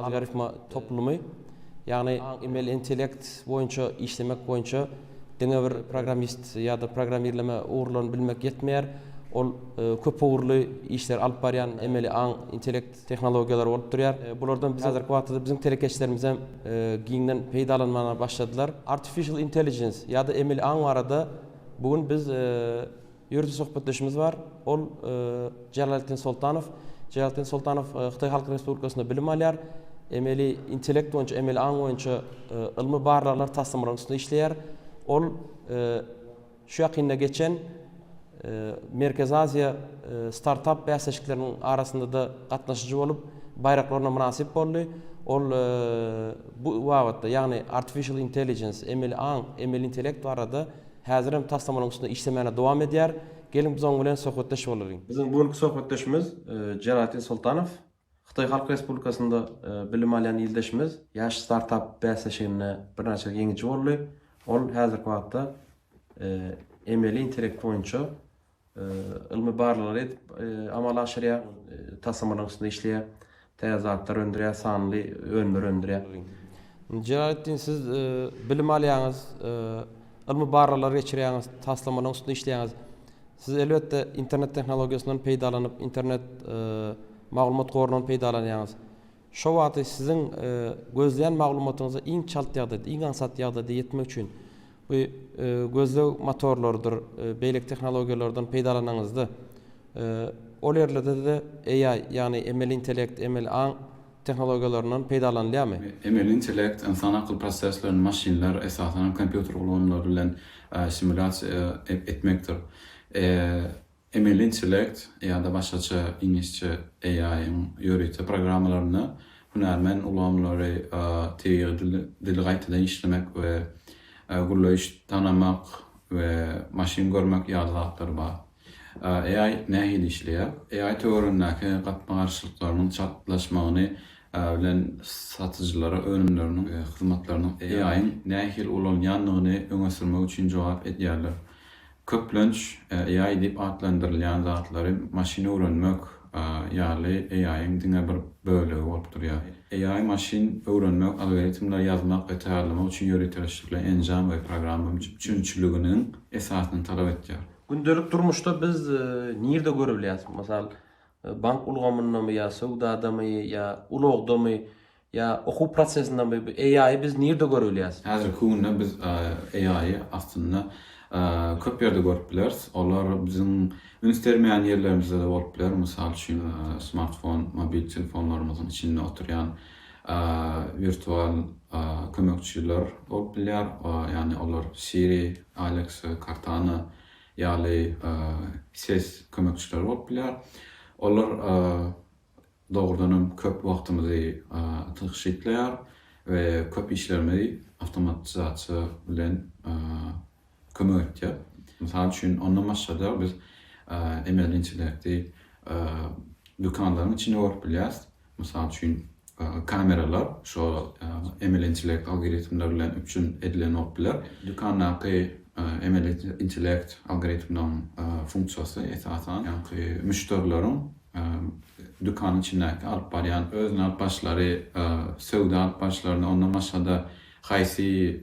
Algoritma toplumy, ýagny emeli intellekt boýunça işlemek boýunça diňe bir programmist ýa-da programmirleme ugurlaryny bilmek ýetmeýär. Ol köp ugurly işleri alyp barýan emeli aň, intellekt tehnologiýalary bolup durýar. Bulardan biz häzirki wagtda biziň telekeçilerimiz hem giňden peýdalanmaga başladylar. Artificial intelligence ýa-da emeli aň barada bu gün biz Ýörite söhbetdeşimiz bar. Ol Jelaleddin Soltanow. Jelaleddin Soltanow Hytaý Halk Respublikasynda bilim alýar. Emeli intellekt boýunça, emeli aň boýunça ylmy barlaglar, taslamalaryň üstünde işleýär. Ol şu ýakynda geçen Merkezi Aziýa startap bäsleşikleriniň arasynda-da gatnaşyjy bolup, baýraklaryna mynasyp boldy. Ol bu babatda, ýagny artificial intelligence, emeli aň, emeli intellekt barada Häzirem taslamalaryň üstünde işlemäne dowam edýär. Geliň biz onuň bilen söhbetdeş bolalyň. Biziň bu günki söhbetdeşimiz Jelaleddin Soltanow. Hytaý Halk Respublikasynda bilim alýan ildeşimiz. Ýaş startap bäsleşiginde birnäçe ýeňiji boldy. Ol häzirki wagtda emeli intellekt boýunça ylmy barlaglary edip amala aşyrýar, taslamalaryň üstünde işleýär, täze zatlar öndürýär, sanly önümler öndürýär. Jelaleddin siz bilim alýaňyz, ylmy barlaglar geçirýäňiz, taslamalaryň üstünde işleýäňiz. Siz elbetde internet tehnologiýasyndan peýdalanyp, internet maglumat gorundan peýdalanýaňyz. Şo wagty siziň gözleýän maglumatyňyza iň çalt ýagdaýda, iň aňsat ýagdaýda ýetmek üçin bu gözleg motorlarydyr, beýleki tehnologiýalardan peýdalanaňyzda, ol ýerlerde-de AI, ýagny emeli intellekt, emeli aň tehnologiýalaryndan peýdalanylýarmy? Emeli intellekt ynsan akyl proseslerini maşynlar, esasanam kompýuter ulgamlary bilen simulýasiýa etmekdir. Emeli intellekt ýa-da başgaça iňlisçe AI-iň ýörite programmalarynda hünärmen ulgamlary tebigy dili gaýtadan işlemek we gürleýiş tanamak we maşyn görmek ýaly zatlar bar. AI nähili işleýär? AI töweregindäki gapma-garşylyklarynyň çaltlaşmagyny bilen satyjylara önümleriniň we hyzmatlarynyň AI-iň nähili ulanylýandygyny öňe sürmek üçin jogap edýärler. Köplenç AI diýip atlandyrylýan zatlary maşyn öwrenmek ýaly AI-iň diňe bir bölegi bolup durýar. AI maşyn öwrenmek, algoritmleri ýazmak we taýýarlamak üçin ýöriteleşdirilen enjam we programma üpjünçiliginiň esasyny talap edýär. Gündelik durmuşda biz nirde görübilýäris? Mysal, bank ulgamyndamy ýa söwdadamy ýa ulagdamy Ýa okuw prosesindemi bu AI-y biz nirde görübilýäs? Häzirki günde biz AI-y aslynda köp ýerde görüp bileris. Olar biziň üns bermeýän ýerlerimizde-de bolup biler. Mysal üçin, smartfon, mobil telefonlarymyzyň içinde oturýan wirtual kömekçiler bolup bilýär. Ýagny olar Siri, Alexa, Cortana ýaly ses kömekçileri bolup bilýär. Olar Dogrudanam köp wagtymyzy tygşytlaýar we köp işlerimizi awtomatizasiýa bilen kömek etýär. Mysal üçin, ondan başga-da biz emeli intellekti dükanlaryň içinde görüp bilýäris. Mysal üçin, kameralar şo emeli intellekt algoritmleri bilen üpjün edilen bolup biler. Dükandaky emeli intellekt algoritminiň funksiýasy esasan ýaňky müşderileriň dükanyň içindäki alyp barýan özüni alyp baryşlary, söwda alyp baryşlaryny, ondan başga-da haýsy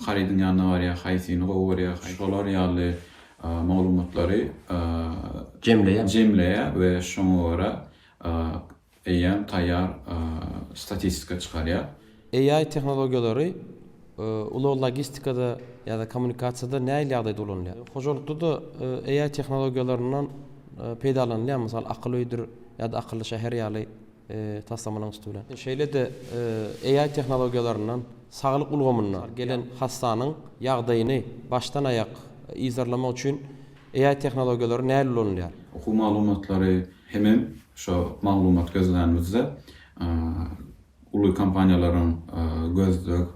harydyň ýanyna barýar, haýsyny gowy görýär, şolar ýaly maglumatlary jemleýär jemleýär we şoňa görä eýýäm taýýar statistika çykarýar. AI tehnologiýalary ulag logistikada ýa-da kommunikasiýada nähili ýagdaýda ulanylýar? Hojalykda-da AI tehnologiýalaryndan peýdalanylýar, mysal akyl öýdür ýa-da akylly şäher ýaly taslamalaryň üsti bilen. Şeýle-de AI tehnologiýalaryndan saglyk ulgamynda gelen hassanyň ýagdaýyny başdan-aýak yzarlamak üçin AI tehnologiýalary nähili ulanylýar? Okuw maglumatlary hemem şo maglumat gözlänimizde uly kompaniýalaryň gözleg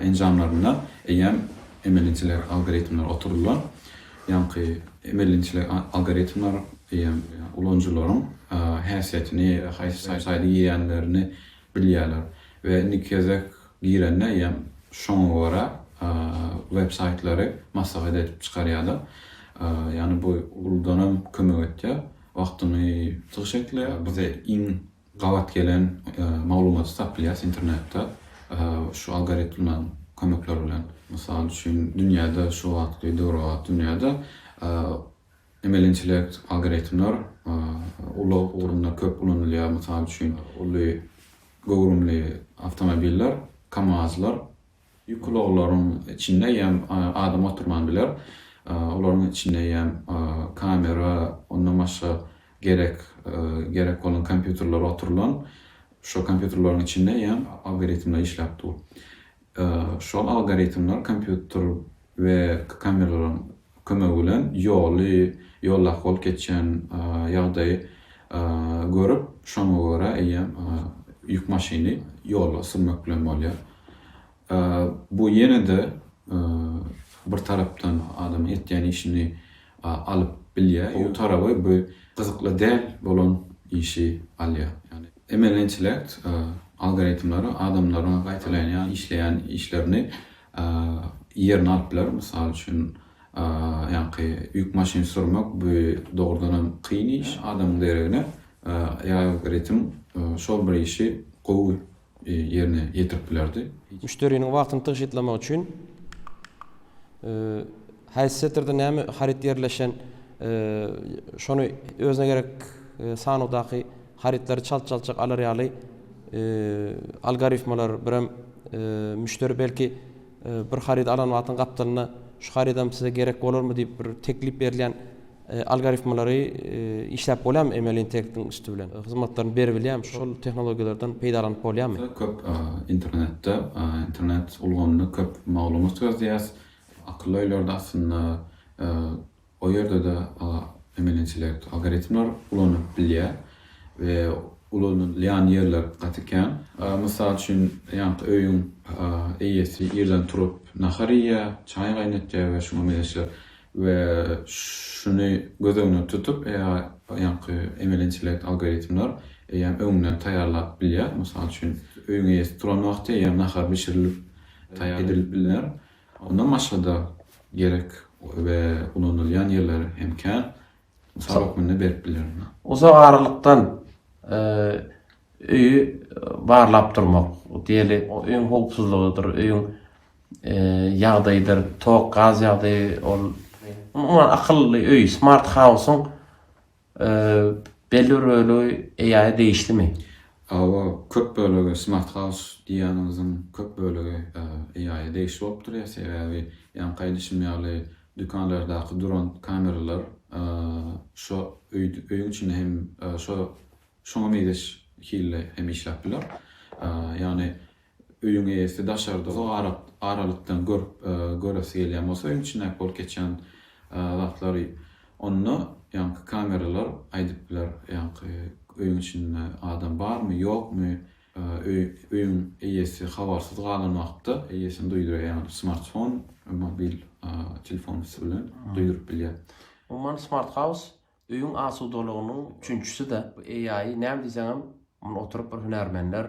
enjamlarynda eýýäm emeli intellekt algoritmleri oturdylan. Ýaňky emeli intellekt algoritmler eýýäm ulanyjylaryň häsiýetini, haýsy saýta girýänlerini bilýärler we indiki gezek girende eýýäm şoňa görä web saýtlary maslahat edip çykarýarlar. Ýagny bu uludanam kömek etýär. Wagtyňy tygşytlaýar. Bize iň. gabat gelen maglumaty tapyp bilýäs internetde şu algoritmleriň kömekleri bilen. Mysal üçin, dünýäde şu wagtky döwrebap dünýäde emeli intellekt algoritmler ulag ugrunda köp ulanylýar. Mysal üçin, uly göwrümli awtomobiller, KAMAZ-lar Ýük ulaglaryň içinde eýýäm adam oturman biler. Olaryň içinde eýýäm kamera, ondan başga gerek gerek bolan kompýuterler oturylan. Şo kompýuterleriň içinde eýýäm algoritmler işläp dur. Şol algoritmler kompýuter we kameralaryň kömegi bilen ýoly, ýoldaky bolup geçýän ýagdaýy görüp, şoňa görä eýýäm ýük maşyny ýolda sürmek bilen bolýar. Bu ýene-de bir tarapdan adamyň etýän işini alyp bilýär. Gowy taraby bu gyzykly däl bolan işi alýar. Ýagny emeli intellekt algoritmleri adamlaryň gaýtalaýan işleýän işlerini ýerini alyp biler. Mysal üçin, ýaňky ýük maşyn sürmek bu dogrudan hem kyn iş. Adamyň deregine algoritm şol bir işi gowy ýerine ýetirip bilerdi. Müşderiniň wagtyny tygşytlamak üçin haýsy setirde näme haryt ýerleşen şony özüne gerek sanawdaky harytlary çalt-çaltjak alar ýaly algoritmalar birem müşderi belki bir harydy alan wagtyň gapdalynda şu harydam size gerek bolarmy diýip bir teklip berilýän algoritmalary işläp bolýarmy emeli intellektiň üsti bilen hyzmatlaryny beribilýärmi şol tehnologiýalardan peýdalanyp bolýarmy? Köp internetde internet ulgamynda köp maglumat gözleýäs. Akylly öýlerde aslynda O ýerde-de emeli intellekt algoritmler ulanyp bilýär we ulanylýan ýerler gaty kän. Mysal üçin, ýaňky öýüň eýesi irden turup nahar iýýär, çaý gaýnatýar we şuňa meňzeşler we şuny göz öňünde tutup ýaňky emeli intellekt algoritmler eýýäm öňünden taýýarlap bilýär. Mysal üçin, öýüň eýesi turan wagty eýýäm nahar bişirilip taýýar edilip bilner. Ondan başga-da gerek we ulanylýan ýerleri hem kän. Mysal hökmünde berip bilerin. Uzak aralykdan öýi barlap durmak, diýeli, öýüň howpsuzlygydyr, öýüň ýagdaýydyr, tok, gaz ýagdaýy, ol umuman akylly öý, smart house-yň Belli bir bölegi AI-a degişlimi? Hawa, köp bölegi Smart House diýýäniňiziň köp bölegi AI-a degişli bolup durýar. Sebäbi ýaňky aýdyşym ýaly dükanlardaky duran kameralar şo öýüň içinde hem şo şoňa meňzeş hilde hem işläp biler. Ýagny Öýüň eýesi daşarda uzak aralykdan görüp göresi gelýän bolsa öýüň içindäki bolup geçýän zatlary onda ýaňky kameralar aýdyp biler ýaňky öýüň içinde adam barmy ýokmy öýüň eýesi habarsyz galan wagtda eýesini duýdurýar ýagny smartfon mobil telefon üsti bilen duýduryp bilýär. Umuman smart house öýüň asudalygynyň üpjünçisi-de bu AI näme diýseňem muny oturyp bir hünärmenler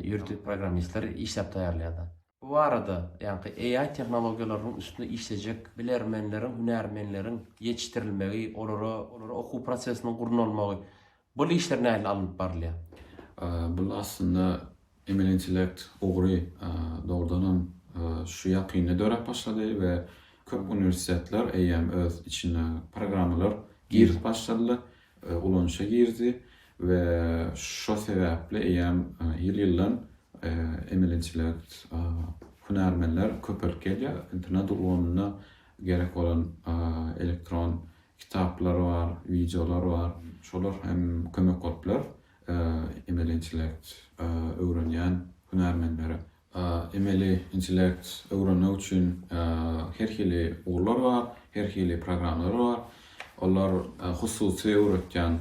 ýörite programmistler işläp taýýarlaýarlar. Bu barada, ýaňky AI tehnologiýalarynyň üstünde işlejek bilermenleriň, hünärmenleriň ýetişdirilmegi, olara olara okuw prosesiniň gurnalmagy, bul işler nähili alnyp barylýar? Bul aslynda emeli intellekt ugry dogrudanam şu ýakynda döräp başlady we köp uniwersitetler eýýäm öz içine programmalar girizip başladylar. ulanyşa girdi we şo sebäpli eýýäm ýyl-ýyldan emeli intellekt hünärmenler köpelip gelýär. Internet ulgamynda gerek bolan elektron kitaplar bar, wideolar bar. Şolar hem kömek bolup biler emeli intellekt öwrenýän hünärmenlere. Emeli intellekt öwrenmek üçin her hili ugurlar bar, her hili programmalar bar. Olar hususy öwretýän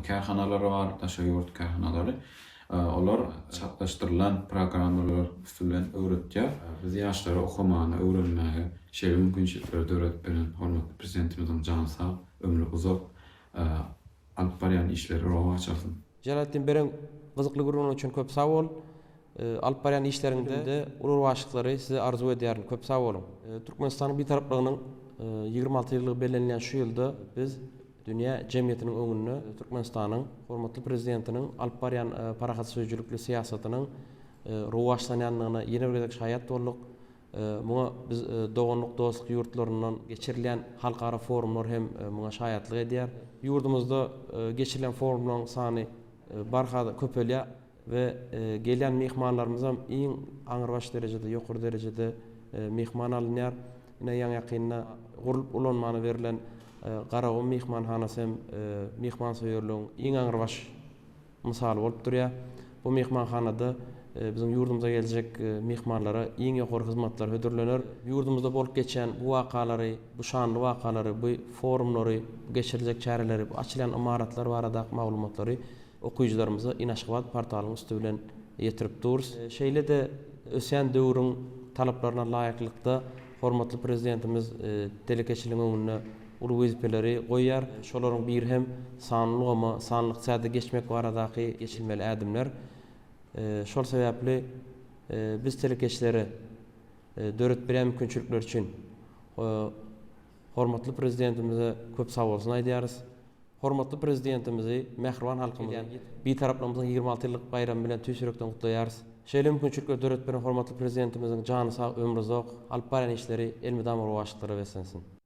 kärhanalar bar, daşary ýurt kärhanalary. Olar çaklaşdyrylan programmalar üsti bilen öwretýär. Biz ýaşlara okamaga, öwrenmäge şeýle mümkinçilikleri döredip beren hormatly Prezidentimiziň jany sag, ömri uzak, alyp barýan işleri rowaç alsyn. Jelaletdin beren gyzykly gürrüňler üçin köp sag bol. Alyp barýan işleriňde uly rowaçlyklary size arzuw edýärin. Köp sag boluň. Türkmenistanyň Bitaraplygynyň 26 ýyllygy bellenilýän şu ýylda biz. Dünýä jemgyýetiniň öňünde Türkmenistanyň hormatly Prezidentiniň alyp barýan parahatsöýüjilikli syýasatynyň rowaçlanýandygyna ýene bir gezek şaýat bolduk. Muňa biz doganlyk-dostluk ýurtlaryndan geçirilýän halkara forumlar hem muňa şaýatlyk edýär. Ýurdumyzda geçirilýän forumlaryň sany barha köpelýär we gelýän myhmanlarymyzam iň aňrybaş derejede, ýokary derejede myhman alynýar. Ine, ýaňy-ýakynda gurlup ulanmana berlen Garagum myhmanhanasy hem myhmansöýerligiň iň aňrybaş mysaly bolup durýar. Bu myhmanhanada biziň ýurdumyza geljek myhmanlara iň ýokary hyzmatlar hödürlener. Ýurdumyzda bolup geçýän bu wakalary, bu şanly wakalary, bu forumlary, bu geçiriljek çäreleri, bu açylýan ymaratlar baradaky maglumatlary okyjylarymyza Inaşgabat portalynyň üsti bilen ýetirip durus. Şeýle-de ösýän döwrüň talaplaryna laýyklykda hormatly Prezidentimiz telekeçiligiň öňünde uly wezipeleri goýýar. Şolaryň biri hem sanly ulgama, sanly ykdysada geçmek baradaky geçilmeli ädimler. Şol sebäpli biz telekeçilere döredip berýän mümkinçilikleri üçin hormatly Prezidentimize köp sagbolsun aýdýarys. Hormatly Prezidentimizi, mähriban halkymyzy Bitaraplygymyzyň 26 ýyllyk baýramy bilen tüýs ýürekden gutlaýarys. Şeýle mümkinçilikleri döredip beren hormatly Prezidentimiziň jany sag, ömri uzak, alyp barýan işleri elmydama rowaçlyklara beslensin!